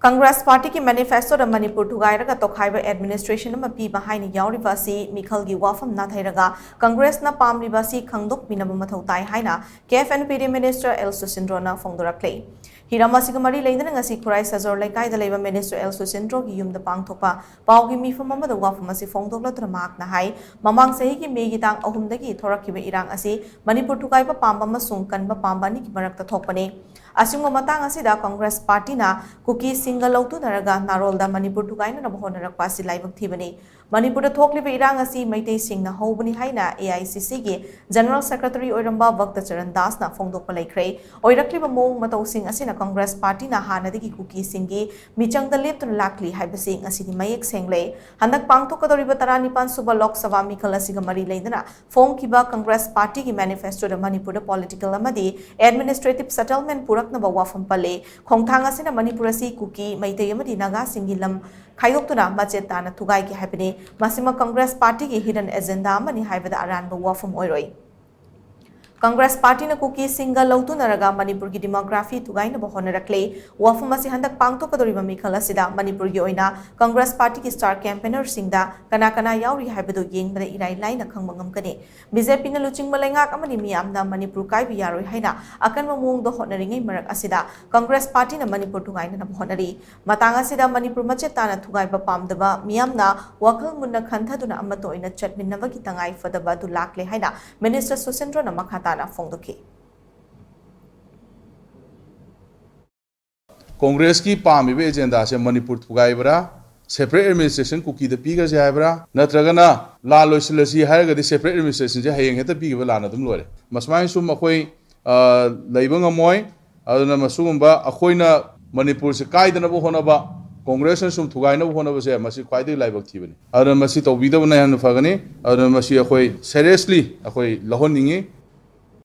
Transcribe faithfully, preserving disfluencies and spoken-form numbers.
ꯀꯪꯒ꯭ꯔꯦꯁ ꯄꯥꯔꯇꯤꯒꯤ ꯃꯦꯅꯤꯐꯦꯁꯇꯣꯗ ꯃꯅꯤꯄꯨꯔ ꯊꯨꯒꯥꯏꯔꯒ ꯇꯣꯈꯥꯏꯕ ꯑꯦꯗꯃꯤꯅꯤꯁꯇ꯭ꯔꯦꯁꯟ ꯑꯃ ꯄꯤꯕ ꯍꯥꯏꯅ ꯌꯥꯎꯔꯤꯕ ꯑꯁꯤ ꯃꯤꯈꯜꯒꯤ ꯋꯥꯐꯝ ꯅꯥꯊꯩꯔꯒ ꯀꯪꯒ꯭ꯔꯦꯁꯅ ꯄꯥꯝꯂꯤꯕ ꯑꯁꯤ ꯈꯪꯗꯣꯛꯃꯤꯟꯅꯕ ꯃꯊꯧ ꯇꯥꯏ ꯍꯥꯏꯅ ꯀꯦ ꯑꯦꯐ ꯑꯦꯟ ꯄꯤ ꯗꯤ ꯃꯤꯅꯤꯁꯇꯔ ꯑꯦꯜ ꯁꯨꯁꯤꯟꯗ꯭ꯔꯣꯅ ꯐꯣꯡꯗꯣꯔꯛꯂꯦ꯫ ꯍꯤꯔꯝ ꯑꯁꯤꯒ ꯃꯔꯤ ꯂꯩꯅꯅ ꯉꯁꯤ ꯈꯨꯔꯥꯏ ꯁꯖꯣꯔ ꯂꯩꯀꯥꯏꯗ ꯂꯩꯕ ꯃꯤꯅꯤꯁꯇꯔ ꯑꯦꯜ ꯁꯨꯁꯤꯟꯗ꯭ꯔꯣꯒꯤ ꯌꯨꯝꯗ ꯄꯥꯡꯊꯣꯛꯄ ꯄꯥꯎꯒꯤ ꯃꯤꯐꯝ ꯑꯃꯗ ꯋꯥꯐꯝ ꯑꯁꯤ ꯐꯣꯡꯗꯣꯛꯂꯗꯨꯅ ꯃꯍꯥꯛꯅ ꯍꯥꯏ, ꯃꯃꯥꯡ ꯆꯍꯤꯒꯤ ꯃꯦꯒꯤ ꯇꯥꯡ ꯑꯍꯨꯝꯗꯒꯤ ꯊꯣꯔꯛꯈꯤꯕ ꯏꯔꯥꯡ ꯑꯁꯤ ꯃꯅꯤꯄꯨꯔ ꯊꯨꯒꯥꯏꯕ ꯄꯥꯝꯕ ꯑꯃꯁꯨꯡ ꯀꯟꯕ ꯄꯥꯝꯕ ꯑꯅꯤꯒꯤ ꯃꯔꯛꯇ ꯊꯣꯛꯄꯅꯤ꯫ ꯑꯁꯤꯒꯨꯝꯕ ꯃꯇꯥꯡ ꯑꯁꯤꯗ ꯀꯪꯒ꯭ꯔꯦꯁ ꯄꯥꯔꯇꯤꯅ ꯀꯨꯀꯤꯁꯤꯡꯒ ꯂꯧꯇꯨꯅꯔꯒ ꯅꯥꯔꯣꯜꯗ ꯃꯅꯤꯄꯨꯔ ꯊꯨꯒꯥꯏꯅꯅꯕ ꯍꯣꯠꯅꯔꯛꯄ ꯑꯁꯤ ꯂꯥꯏꯕꯛ ꯊꯤꯕꯅꯤ꯫ ꯃꯅꯤꯄꯨꯔꯗ ꯊꯣꯛꯂꯤꯕ ꯏꯔꯥꯡ ꯑꯁꯤ ꯃꯩꯇꯩꯁꯤꯡꯅ ꯍꯧꯕꯅꯤ ꯍꯥꯏꯅ ꯑꯦ ꯑꯥꯏ ꯁꯤ ꯁꯤꯒꯤ ꯖꯦꯅꯔꯦꯜ ꯁꯦꯀ꯭ꯔꯦꯇꯔꯤ ꯑꯣꯏꯔꯝꯕ ꯚꯛꯇ ꯆꯔꯟ ꯗꯥꯁꯅ ꯐꯣꯡꯗꯣꯛꯄ ꯂꯩꯈ꯭ꯔꯦ꯫ ꯑꯣꯏꯔꯛꯂꯤꯕ ꯃꯑꯣꯡ ꯃꯇꯧꯁꯤꯡ ꯑꯁꯤꯅ ꯀꯪꯒ꯭ꯔꯦꯁ ꯄꯥꯔꯇꯤꯅ ꯍꯥꯟꯅꯗꯒꯤ ꯀꯨꯀꯤꯁꯤꯡꯒꯤ ꯃꯤꯆꯪꯗ ꯂꯦꯞꯇꯨꯅ ꯂꯥꯛꯂꯤ ꯍꯥꯏꯕꯁꯤ ꯉꯁꯤꯗꯤ ꯃꯌꯦꯛ ꯁꯦꯡꯂꯦ꯫ ꯍꯟꯗꯛ ꯄꯥꯡꯊꯣꯛꯀꯗꯧꯔꯤꯕ ꯇꯔꯥꯅꯤꯄꯥꯟ ꯁꯨꯕ ꯂꯣꯛ ꯁꯚꯥ ꯃꯤꯈꯜ ꯑꯁꯤꯒ ꯃꯔꯤ ꯂꯩꯅꯅ ꯐꯣꯡꯈꯤꯕ ꯀꯪꯒ꯭ꯔꯦꯁ ꯄꯥꯔꯇꯤꯒꯤ ꯃꯦꯅꯤꯐꯦꯁꯇꯣꯗ ꯃꯅꯤꯄꯨꯔꯗ ꯄꯣꯂꯤꯇꯤꯀꯦꯜ ꯑꯃꯗꯤ ꯑꯦꯗꯃꯤꯅꯤꯁꯇ꯭ꯔꯦꯇꯤꯚ ꯁꯦꯇꯜꯃꯦꯟ ꯄꯨꯔꯛꯅꯕ ꯋꯥꯐꯝ ꯄꯜꯂꯤ꯫ ꯈꯣꯡꯊꯥꯡ ꯑꯁꯤꯅ ꯃꯅꯤꯄꯨꯔ ꯑꯁꯤ ꯀꯨꯀꯤ, ꯃꯩꯇꯩ ꯑꯃꯗꯤ ꯅꯥꯒꯥꯁꯤꯡꯒꯤ ꯂꯝ ꯈꯥꯏꯗꯣꯛꯇꯨꯅ ꯃꯆꯦꯠ ꯇꯥꯅ ꯊꯨꯒꯥꯏꯒꯦ ꯍꯥꯏꯕꯅꯤ꯫ ꯃꯁꯤꯃꯛ ꯀꯪꯒ꯭ꯔꯦꯁ ꯄꯥꯔꯇꯤꯒꯤ ꯍꯤꯗꯟ ꯑꯦꯖꯦꯟꯗꯥ ꯑꯃꯅꯤ ꯍꯥꯏꯕꯗ ꯑꯔꯥꯟꯕ ꯋꯥꯐꯝ ꯑꯣꯏꯔꯣꯏ꯫ ꯀꯪꯒ꯭ꯔꯦꯁ ꯄꯥꯔꯇꯤꯅ ꯀꯨꯀꯤꯁꯤꯡꯒ ꯂꯧꯇꯨꯅꯔꯒ ꯃꯅꯤꯄꯨꯔꯒꯤ ꯗꯤꯃꯣꯒ꯭ꯔꯥꯐꯤ ꯊꯨꯒꯥꯏꯅꯕ ꯍꯣꯠꯅꯔꯛꯂꯦ꯫ ꯋꯥꯐꯝ ꯑꯁꯤ ꯍꯟꯗꯛ ꯄꯥꯡꯊꯣꯛꯀꯗꯧꯔꯤꯕ ꯃꯤꯈꯜ ꯑꯁꯤꯗ ꯃꯅꯤꯄꯨꯔꯒꯤ ꯑꯣꯏꯅ ꯀꯪꯒ꯭ꯔꯦꯁ ꯄꯥꯔꯇꯤꯒꯤ ꯁ꯭ꯇꯥꯔ ꯀꯦꯝꯄꯦꯅꯔꯁꯤꯡꯗ ꯀꯅꯥ ꯀꯅꯥ ꯌꯥꯎꯔꯤ ꯍꯥꯏꯕꯗꯨ ꯌꯦꯡꯕꯗ ꯏꯔꯥꯏ ꯂꯥꯏꯅ ꯈꯪꯕ ꯉꯝꯒꯅꯤ꯫ ꯕꯤ ꯖꯦ ꯄꯤꯅ ꯂꯨꯆꯤꯡꯕ ꯂꯩꯉꯥꯛ ꯑꯃꯗꯤ ꯃꯤꯌꯥꯝꯅ ꯃꯅꯤꯄꯨꯔ ꯀꯥꯏꯕ ꯌꯥꯔꯣꯏ ꯍꯥꯏꯅ ꯑꯀꯟꯕ ꯃꯑꯣꯡꯗ ꯍꯣꯠꯅꯔꯤꯉꯩ ꯃꯔꯛ ꯑꯁꯤꯗ ꯀꯪꯒ꯭ꯔꯦꯁ ꯄꯥꯔꯇꯤꯅ ꯃꯅꯤꯄꯨꯔ ꯊꯨꯒꯥꯏꯅꯅꯕ ꯍꯣꯠꯅꯔꯤ꯫ ꯃꯇꯥꯡ ꯑꯁꯤꯗ ꯃꯅꯤꯄꯨꯔ ꯃꯆꯦꯠ ꯇꯥꯅ ꯊꯨꯒꯥꯏꯕ ꯄꯥꯝꯗꯕ ꯃꯤꯌꯥꯝꯅ ꯋꯥꯈꯜ ꯃꯨꯟꯅ ꯈꯟꯊꯗꯨꯅ ꯑꯃꯠꯇ ꯑꯣꯏꯅ ꯆꯠꯃꯤꯟꯅꯕꯒꯤ ꯇꯉꯥꯏ ꯐꯗꯕ ꯑꯗꯨ ꯂꯥꯛꯂꯦ ꯍꯥꯏꯅ ꯃꯤꯅꯤꯁꯇꯔ ꯁꯨꯁꯤꯟꯗ꯭ꯔꯣꯅ ꯃꯈꯥ ꯇꯥꯅ ꯐꯣꯡꯗꯣꯛꯈꯤ꯫ ꯀꯣꯡꯒ꯭ꯔꯦꯁꯀꯤ ꯄꯥꯝꯃꯤꯕ ꯑꯦꯖꯦꯟꯗꯥꯁꯦ ꯃꯅꯤꯄꯨꯔ ꯊꯨꯒꯥꯏꯕ꯭ꯔꯥ, ꯁꯦꯄꯔꯦꯠ ꯑꯦꯗꯃꯤꯅꯤꯁꯇ꯭ꯔꯦꯁꯟ ꯀꯨꯀꯤꯗ ꯄꯤꯈ꯭ꯔꯁꯦ ꯍꯥꯏꯕ꯭ꯔꯥ, ꯅꯠꯇ꯭ꯔꯒꯅ ꯂꯥꯟ ꯂꯣꯏꯁꯤꯜꯂꯁꯤ ꯍꯥꯏꯔꯒꯗꯤ ꯁꯦꯄꯔꯦꯠ ꯑꯦꯗꯃꯤꯅꯤꯁꯇ꯭ꯔꯦꯁꯟꯁꯦ ꯍꯌꯦꯡ ꯍꯦꯛꯇ ꯄꯤꯈꯤꯕ ꯂꯥꯟ ꯑꯗꯨꯝ ꯂꯣꯏꯔꯦ꯫ ꯃꯁꯨꯃꯥꯏꯅ ꯁꯨꯝ ꯑꯩꯈꯣꯏ ꯂꯩꯕ ꯉꯝꯃꯣꯏ꯫ ꯑꯗꯨꯅ ꯃꯁꯤꯒꯨꯝꯕ ꯑꯩꯈꯣꯏꯅ ꯃꯅꯤꯄꯨꯔꯁꯦ ꯀꯥꯏꯗꯅꯕ ꯍꯣꯠꯅꯕ, ꯀꯣꯡꯒ꯭ꯔꯦꯁꯅ ꯁꯨꯝ ꯊꯨꯒꯥꯏꯅꯕ ꯍꯣꯠꯅꯕꯁꯦ ꯃꯁꯤ ꯈ꯭ꯋꯥꯏꯗꯒꯤ ꯂꯥꯏꯕꯛ ꯊꯤꯕꯅꯤ꯫ ꯑꯗꯨꯅ ꯃꯁꯤ ꯇꯧꯕꯤꯗꯕꯅ ꯍꯦꯟꯅ ꯐꯒꯅꯤ꯫ ꯑꯗꯨꯅ ꯃꯁꯤ ꯑꯩꯈꯣꯏ ꯁꯦꯔꯤꯌꯁꯂꯤ ꯑꯩꯈꯣꯏ ꯂꯧꯍꯟꯅꯤꯡꯉꯤ꯫